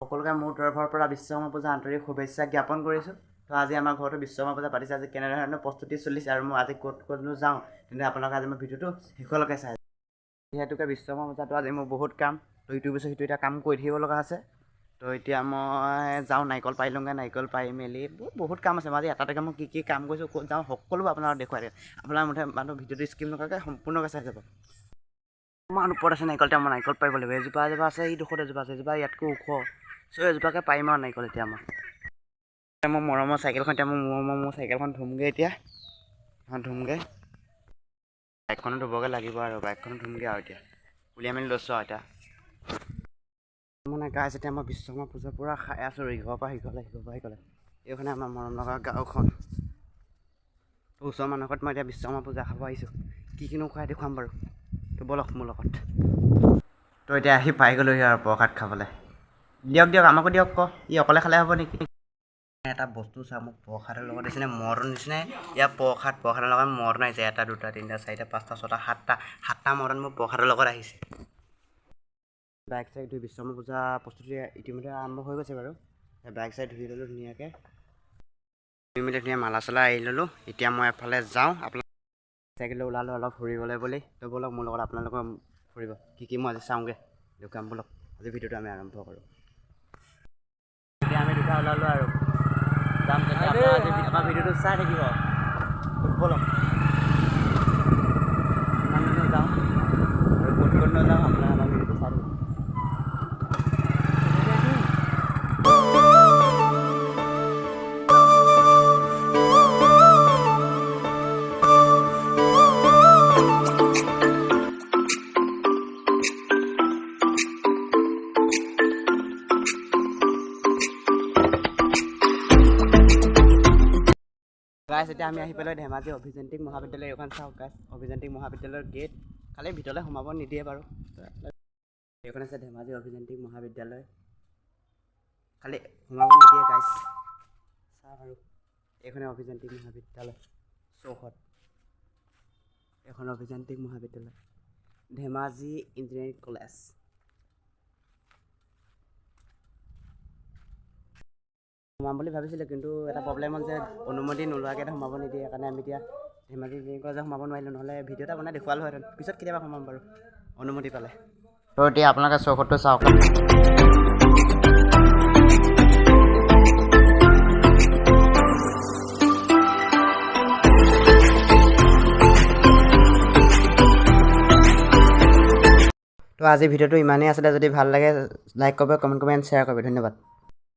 সকলোকে মোৰ তৰফৰ পৰা বিশ্বকৰ্মা পূজা আন্তৰিক শুভেচ্ছা জ্ঞাপন কৰিছোঁ। তো আজি আমাৰ ঘৰতো বিশ্বকৰ্মা পূজা পাতিছে। আজি কেনেধৰণৰ প্ৰস্তুতি চলিছে আৰু মই আজি ক'ত ক'তনো যাওঁ, তেন্তে আপোনালোকে আজি মোৰ ভিডিঅ'টো শেষলৈকে চাই। যিহেতুকে বিশ্বকৰ্মা পূজাটো আজি মোৰ বহুত কাম, তো ইটোৰ পিছত সিটো এতিয়া কাম কৰি থাকিব লগা আছে। তো এতিয়া মই যাওঁ, নাৰিকল পাৰি লওঁগৈ। নাৰিকল পাৰি মেলি বহুত বহুত কাম আছে। মই আজি এটা এটাকৈ মই কি কি কাম কৰিছোঁ, ক'ত যাওঁ, সকলোবোৰ আপোনালোকক দেখুৱাই দিম। আপোনাৰ মুঠতে মানুহ ভিডিঅ'টো স্কিপ নকৰাকৈ সম্পূৰ্ণকৈ চাই যাব। ইমান ওপৰত আছে নাৰিকল, এতিয়া মই নাৰিকল পাৰিব লাগিব। এজোপা এজোপা আছে, এই ডোখৰত এজোপা আছে, এজোপা ইয়াতকৈ ওখ। চ' এজোপাকে পাৰিম আৰু নাৰিকল। এতিয়া মই মোৰ মৰমৰ চাইকেলখন, এতিয়া মোৰ মৰমৰ মোৰ চাইকেলখন ধুমগৈ। এতিয়া এখন ধুমগৈ, বাইকখনো ধুবগৈ লাগিব আৰু বাইকখনো ধুমগৈ আৰু এতিয়া উলিয়াই মেলি লৈছোঁ। আৰু এতিয়া মানে গাইছ, এতিয়া মই বিশ্বকৰ্মা পূজা পূৰা খাই আছোঁ, ইঘৰৰ পৰা সিঘৰলৈ, সিঘৰৰ পৰা সিঘৰলৈ। এইখনে আমাৰ মৰম লগা গাঁওখন। ওচৰৰ মানুহৰ ঘৰত মই এতিয়া বিশ্বকৰ্মা পূজা খাব আহিছোঁ। কি কিনো খুৱাই দেখুৱাম বাৰু। তো ব'লক মোৰ লগত। তো এতিয়া আহি পাই গ'লোহি আৰু প্ৰসাদ খাবলৈ। দিয়ক দিয়ক, আমাকো দিয়ক। ক ই অকলে খালে হ'ব নেকি? এটা বস্তু চা, মোক প্ৰসাদৰ লগত দিছেনে মটন দিছেনে? ইয়াৰ প্ৰসাদৰ লগত মটন আহিছে। এটা, দুটা, তিনিটা, চাৰিটা, পাঁচটা, ছটা, সাতটা, সাতটা মটন মোৰ প্ৰসাদৰ লগত আহিছে। বাইক চাইক ধুই বিশ্বকৰ্মা পূজা প্ৰস্তুতি ইতিমধ্যে আৰম্ভ হৈ গৈছে বাৰু। বাইক চাইক ধুই ল'লোঁ ধুনীয়াকৈ, ধুই মেলি ধুনীয়া মালা চালা এৰি ল'লোঁ। এতিয়া মই এফালে যাওঁ। আপোনাক চাইকেল ওলালোঁ অলপ ফুৰিবলৈ বুলি। তো ব'লক মোৰ লগত আপোনালোকৰ ফুৰিব। কি কি মই আজি চাওঁগৈ দোকান। ব'লক, আজি ভিডিঅ'টো আমি আৰম্ভ কৰোঁ। এতিয়া আমি দুটা ওলালোঁ আৰু যাম। তেতিয়া আপোনালোকে আজি আমাৰ ভিডিঅ'টো চাই থাকিব। ব'লক, কিমান দূৰ যাওঁ আৰু ক'ত ক'ত নাযাওঁ, আপোনালোকে আমাৰ ভিডিঅ'টো চাই থাকিব। গাইছ, এতিয়া আমি আহি পেলাই ধেমাজি অভিযান্ত্ৰিক মহাবিদ্যালয় এইখন চাওক গাইছ। অভিযান্ত্ৰিক মহাবিদ্যালয়ৰ গেট, খালি ভিতৰলৈ সোমাব নিদিয়ে বাৰু। এইখন আছে ধেমাজি অভিযান্ত্ৰিক মহাবিদ্যালয়, খালি সোমাব নিদিয়ে গাইছ। চাওক আৰু এইখনে অভিযান্ত্ৰিক মহাবিদ্যালয় চৌহদ। এইখন অভিযান্ত্ৰিক মহাবিদ্যালয়, ধেমাজি ইঞ্জিনিয়াৰিং কলেজ। সোমাম বুলি ভাবিছিলোঁ, কিন্তু এটা প্ৰব্লেম হ'ল যে অনুমতি নোলোৱাকৈ সোমাব নিদিয়ে। সেইকাৰণে আমি এতিয়া ধেমাজি ইঞ্জিনিয়াৰিং কলেজত সোমাব নোৱাৰিলোঁ। নহ'লে ভিডিঅ' এটা বনাই দেখুৱালোহেঁতেন। পিছত কেতিয়াবা সোমাম বাৰু অনুমতি পালে। তো এতিয়া আপোনালোকে চৌহদটো চাওক। তো আজি ভিডিঅ'টো ইমানেই আছিলে। যদি ভাল লাগে, লাইক কৰিব, কমেণ্ট কৰিব এণ্ড শ্বেয়াৰ কৰিব। ধন্যবাদ।